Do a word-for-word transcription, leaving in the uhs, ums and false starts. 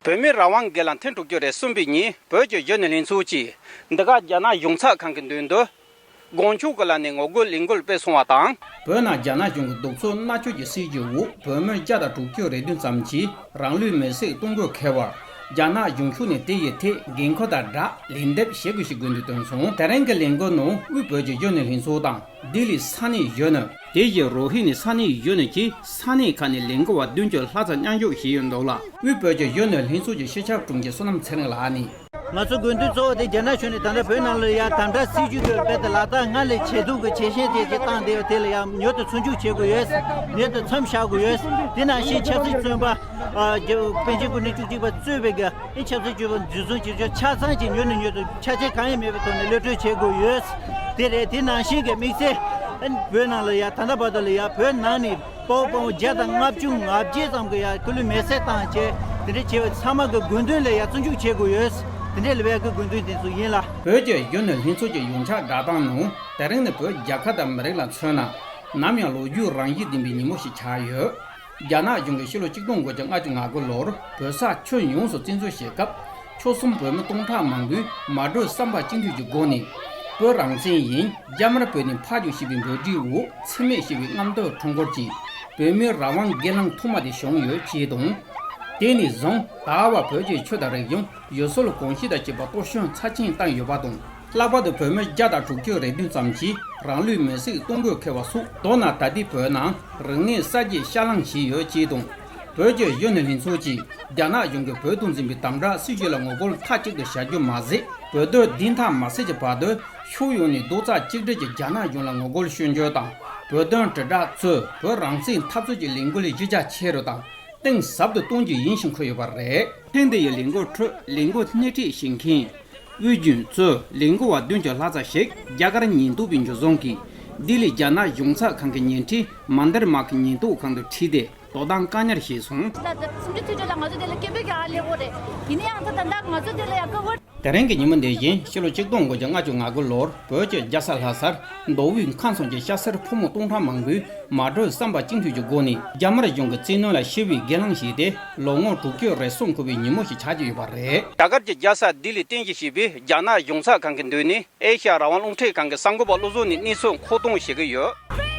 བོད་མིའི་རང་དབང་སྒེར་ལངས་ཐེངས་དྲུག་ཅུ་རེ་གསུམ་པའི་ཉིན་བོད་ཀྱི་གཞོན་ནུ་ལྷན་ཚོགས་ཀྱིས་འདི་ག་རྒྱ་ནག་གཞུང་ཚབ་ཁང་གི་མདུན་དུ། དགོངས་ཞུ་གི་ལམ་ནས་ངོ་རྒོལ་ལས་འགུལ་སྤེལ་སོང་བ་དང་། བོད་ནང་རྒྱ་ནག་གཞུང་གི་གདུག་རྩུབ་མནར་གཅོད་ཀྱི་སྲིད་བྱུས་འོག་བོད་མི་བརྒྱ་དང་དྲུག་ཅུ་རེ་བདུན་ཙམ་གྱིས་རང་ལུས་མེར་སྲེག་གཏོང་དགོས་འཁེལ་བར། རྒྱ་ནག་གཞུང་ཕྱོགས་ནས་དེ་ཡི་ཐད་འགན་ཁུར་དང་སྦྲགས་ལན་འདེབས་བྱེད་དགོས་ཞེས་དགོས་འདུན་བཏོན་སོང་། དེ་རིང་གི་ལས་འགུལ་ནང་དབུས་བོད་ཀྱི་གཞོན་ནུ་ལྷན་ཚོགས་དང་ལྡི་ལི་ས་གནས་གཞོན་ནུ། དེ་བཞིན་རོ་ཧི་ནི་ས་གནས་གཞོན་ནུ་བཅས་ས་གནས་ཁག་ནས་ལས་འགུལ་བ་བདུན་ཅུ་ལྷག་ཙམ་མཉམ་ཞུགས་བྱས་ཡོད་འདུག་ལ། དབུས་བོད་ཀྱི་གཞོན་ནུ་ལྷན་ཚོགས་ཀྱི་སྤྱི་ཁྱབ་དྲུང་ཆེ་བསོད་ནམས་ཚེ་རིང་ལགས་ནས། ང་ཚོ་དགོས་འདུན་གཙོ་བོ་དེ་རྒྱ་ནག་གཞུང་ནས་ད་ལྟ་བོད་ནང་ལ་ཡ་དམ་དྲག་སྲིད་ཇུས་ཀྱི་རྦད་དེ་ལག་བསྟར་སྔར་ལས་ཇེ་སྡུག་གི་ཇེ་ཞན་དེ་ཇེ་བཏང་བསྡད་ཡོད། དེ་ལ་ཡ་མྱུར་དུ་ཚོད་འཇུག་བྱེད་དགོས་ཡོད། མྱུར་དུ་མཚམས་བཞག་དགོས་ཡོད། དེ་ནང་བཞིན་ཆབ་སྲིད་བཙོན་པ་ཨ་རྒྱ་པཎ་ཆེན་སྐུ་ཕྲེང་བཅུ་གཅིག་པ་གཙོས་པའི་གི་ཨེ་ཆབ་སྲིད་བཅོས་པ་འཛིན་བཟུང་བྱེད་ཕྱོགས་ཆ་ཚང་གི་མྱུར་ནས་མྱུར་དུ་ཆ་རྐྱེན་གང་ཡང་མེད་པའི་ཐོག་ནས་གློད་གྲོལ་བྱེད་དགོས་ཡོད། དེ་རེད། དེ་ནང་བཞིན་གི་དམིགས་བསལ་ཨ་བོད་ནང་ལ་ཡ་ད་ལྟ་བར་དུ་ལ་ཡ་བོད་ནང་ནས། དཔའ་བོ་དཔའ་མོ་བརྒྱ་དང་ལྔ་བཅུ་ང་བརྒྱད་ཙམ་གྱི་ཡ་སྐུ་ལུས་མེར་སྲེག་བཏང་བྱས་དེ་འདྲ་བྱས་པ་ཚང་མ་གི་དགོས་འདུན་ལ་ཡ་བརྩི་འཇོག་བྱེད་དགོས་ཡོད། དེ་འདྲའི་ལ་བས་ཀྱི་དགོས་འདུན་དེ་ཚོ་ཡིན་ལ། བོད་ཀྱི་གཞོན་ནུ་ལྷན་ཚོགས་ཀྱི་ཡོངས་ཁྱབ་བསྒྲགས་གཏམ་ནང་དེ་རིང་ནི་བོད་རྒྱལ་ཁབ་དང་མི་རིགས་ལ་མཚོན་ན་ནམ་ཡང་ལོ་རྒྱུས་རང་བཞིན་ལྡན་པའི་ཉིན་མོ་ཞིག་ཆགས་ཡོད། རྒྱ་ནག་གཞུང་གིས་ཕྱི་ལོ་ཆིག་སྟོང་དགུ་བརྒྱ་ལྔ་བཅུ་ང་དགུ་ལོར་བོད་ས་ཁྱོན་ཡོངས་སུ་བཙན་འཛུལ་བྱེད་སྐབས། ཆོལ་གསུམ་བོད་མི་སྟོང་ཕྲག་མང་པོས་མ་གྲོས་བསམ་པ་གཅིག་མཐུན་གྱི་སྒོ་ནས་བོད་རང་བཙན་ཡིན། རྒྱ་དམར་བོད་ནས་ཕར་རྒྱུགས་ཞེས་པའི་འབོད་སྒྲའི་འོག་འཚེ་མེད་ཞེས་པའི་རྔམ་སྟོན་ཁྲོམ་སྐོར་གྱིས་བོད་མིའི་རང་དབང་སྒེར་ལངས་ཐོག་མ་དེ་བྱུང་ཡོད་ཅེས་དང་། དེ་ནས་བཟུང་ད་བར་བོད་ཀྱི་ཆོས་དང་རིག་གཞུང་ཡུལ་སྲོལ་གོམས་གཤིས་དང་བཅས་པ་གཏོར་སྐྱོན་ཚབས་ཆེན་བཏང་ཡོད་པ་དང་། ལྷག་པར་དུ་བོད་མི་བརྒྱ་དང་དྲུག་ཅུ་རེ་བདུན་ཙམ་གྱིས་རང་ལུས་མེར་སྲེག་གཏོང་དགོས་འཁེལ་བ་སོགས་མདོར་ན་ད་ལྟའི་བོད་ནང་རིག་གནས་གསར་བརྗེ་ཤར་ལངས་བྱས་ཡོད་ཅེས་དང་། བོད་ཀྱི་གཞོན་ནུ་ལྷན་ཚོགས་ཀྱིས་རྒྱ་ནག་གཞུང་གིས་བོད་དུ་འཛིན་པའི་དམ་དྲག་སྲིད་བྱུས་ལ་ངོ་རྒོལ་མཐའ་གཅིག་ཏུ་བྱ་རྒྱུ་མ་ཟད། བོད་དོན་བདེན་མཐའ་མ་གསལ་གྱི་བར་དུ་ཕྱོགས་ཡོངས་ནས་རྡོག་རྩ་གཅིག་སྒྲིལ་གྱིས་རྒྱ་ནག་གཞུང་ལ་ངོ་རྒོལ་ཞུ་རྒྱུ་དང་། བོད་དོན་དྲིལ་བསྒྲགས་གཙོས་བོད་རང་བཙན་འཐབ་རྩོད་ཀྱི་ལས་འགུལ་གཞི་རྒྱ་ཆེ་རུ་དང་གཏིང་ཟབ་ཏུ་གཏོང་རྒྱུ་ཡིན་ཞེས་འཁོད་ཡོད་པ་རེད། ཐེངས་འདི་ཡི་ལས་འགུལ་ཁྲོད་ལས་འགུལ་སྣེ་ཁྲིད་བྱེད་མཁན། དབུས་རྒྱུན་གཙོས་ལས་འགུལ་བ་བདུན་ཅུ་ལྷག་ཙམ་ཞིག་རྒྱ་གར་ཉེན་རྟོག་པའི་འཇུ་བཟུང་གིས་ལྡི་ལི་རྒྱ་ནག་གཞུང་ཚབ་ཁང་གི་ཉེ་འཁྲིས་མན་དར་མག་གི་ཉེན་རྟོག་ཁང་དུ་ཁྲིད་དེ་དོ་དམ་བཀག་ཉར་བྱས་སོང་། ད་ལྟ་སུམ་ཅུ་ཐོན་འགྲོ་ལ་ང་ཚོ་དེ་ལ་སྐད་འབོད་ཀྱང་ཨ་ལས་འོ་རེད། ཡིན་ན་ཡང་ད་ད་ལྟ་ང་ཚོ་དེ་ལ་ཡང་སྐབས་འོ། དེ་རིང་གི་ཉིན་མོ་འདི་བཞིན་ཕྱི་ལོ་ཆིག་སྟོང་དགུ་བརྒྱ་ལྔ་བཅུ་ང་དགུ་ལོར་བོད་ཀྱི་རྒྱལ་ས་ལྷ་སར་མདོ་དབུས་ཁམས་གསུམ་གྱི་སྐྱ་སེར་ཕོ་མོ་སྟོང་ཕྲག་མང་པོས་མ་གྲོས་བསམ་པ་གཅིག་མཐུན་གྱི་སྒོ་ནས་རྒྱ་དམར་གཞུང་གི་བཙན་གནོན་ལ་ཞི་བའི་སྒེར་ལངས་བྱས་ཏེ་ལོ་ངོ་དྲུག་ཅུ་རེ་གསུམ་འཁོར་བའི་ཉིན་མོ་ཞིག་ཆགས་ཀྱི་ཡོད་པ་རེད། རྒྱ་གར་གྱི་རྒྱལ་ས་ལྡི་ལིར་རྟེན་གཞི་བྱས་པའི་རྒྱ་ནག་གཞུང་ཚབ་ཁང་གི་མདུན་ནས་ཨེ་ཤ་ཡ་རང་དབང་རླུང་འཕྲིན་ཁང་གི་གསར་འགོད་པ་བློ་བཟང་ནས་གནས་ཚུལ་མཁོ་གཏོང་བྱེད་ཀྱི་ཡོད།